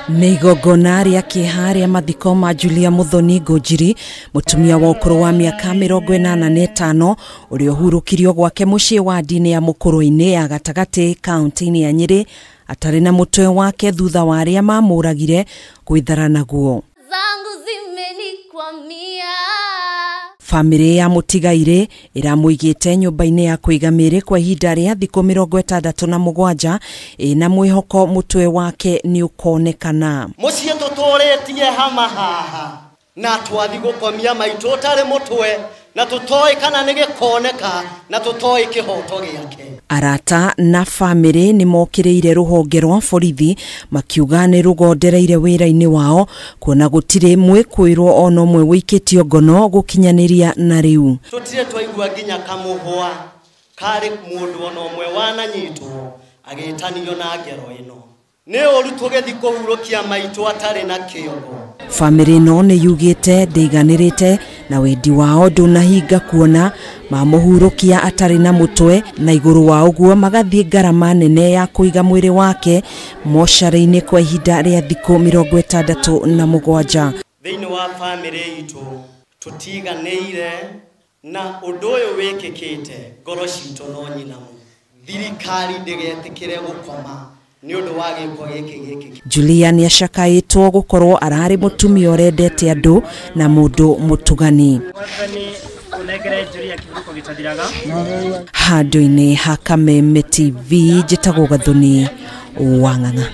Nĩ igongona rĩa kĩeha rĩa mathiko ma Julia Muthoni Ngũnjiri, mũtumia wa ũkũrũ wa mĩaka 85 ũrĩa ũhurũkirio gwake mũciĩ wa ndini ya Mũkũrũ-inĩ ya gatagatĩ kaunti-inĩ ya Nyĩrĩ atarĩ na mũtwe wake thutha wa arĩa mamũragire gwĩthara naguo. Zangu zimenikwamia. Bamĩrĩ ya mũtigairĩ ĩramũigĩte nyũmba-inĩ ya kũiga mĩĩrĩ kwa ihinda rĩa thikũ 67 ĩna mwĩhoko mũtwe wake nĩ ũkonekana. Mũciĩ tũtũrĩtie hama haha na twathi gũkomia maitũ ũtarĩ mũtwe na tũtoĩ kana nĩ gĩkoneka na tũtoĩ kĩhoto gĩake. Arata na bamĩrĩ nĩ mokĩrĩire rũhonge rwa borithi makiuga nĩ rũgondereire wĩra-inĩ wao kuona gũtirĩ mwĩkũĩrwo ona ũmwe wĩikĩtio ngono gũkinyanĩria na rĩu. Tũtirĩ twaigua nginya kamũhwa karĩ mũndũ ona ũmwe wananyitwo agĩtanio na ngero ĩno. Nĩ ũru tũgĩthiĩ kũhurũkia maitũ atarĩ na kĩongo. Bamĩrĩ ĩno nĩ yugĩte ndĩiganĩrĩte na wendi wao ndũnahinga kuona mamũhurũkia atarĩ na mũtwe, na igũrũ wa ũguo magathiĩ ngarama nene ya kũiga mwĩrĩ wake mocarĩ-inĩ kwa ihinda rĩa thikũ 67. Thĩinĩ wa bamĩrĩ itũ tũtiganĩire na ũndũ ũyũ wĩkĩkĩte ngoro citũ no nyinamu. Thirikari ndĩgetĩkĩre gũkoma nĩ ũndũ wa gĩko gĩkĩ gĩkĩ. Julia nĩ acakaĩtwo gũkorwo ararĩ mũtumia ũrendete andũ na mũndũ mũtugani. Handũ-inĩ ha Kameme TV njĩtagwo Gathoni wa Ng'ang'a.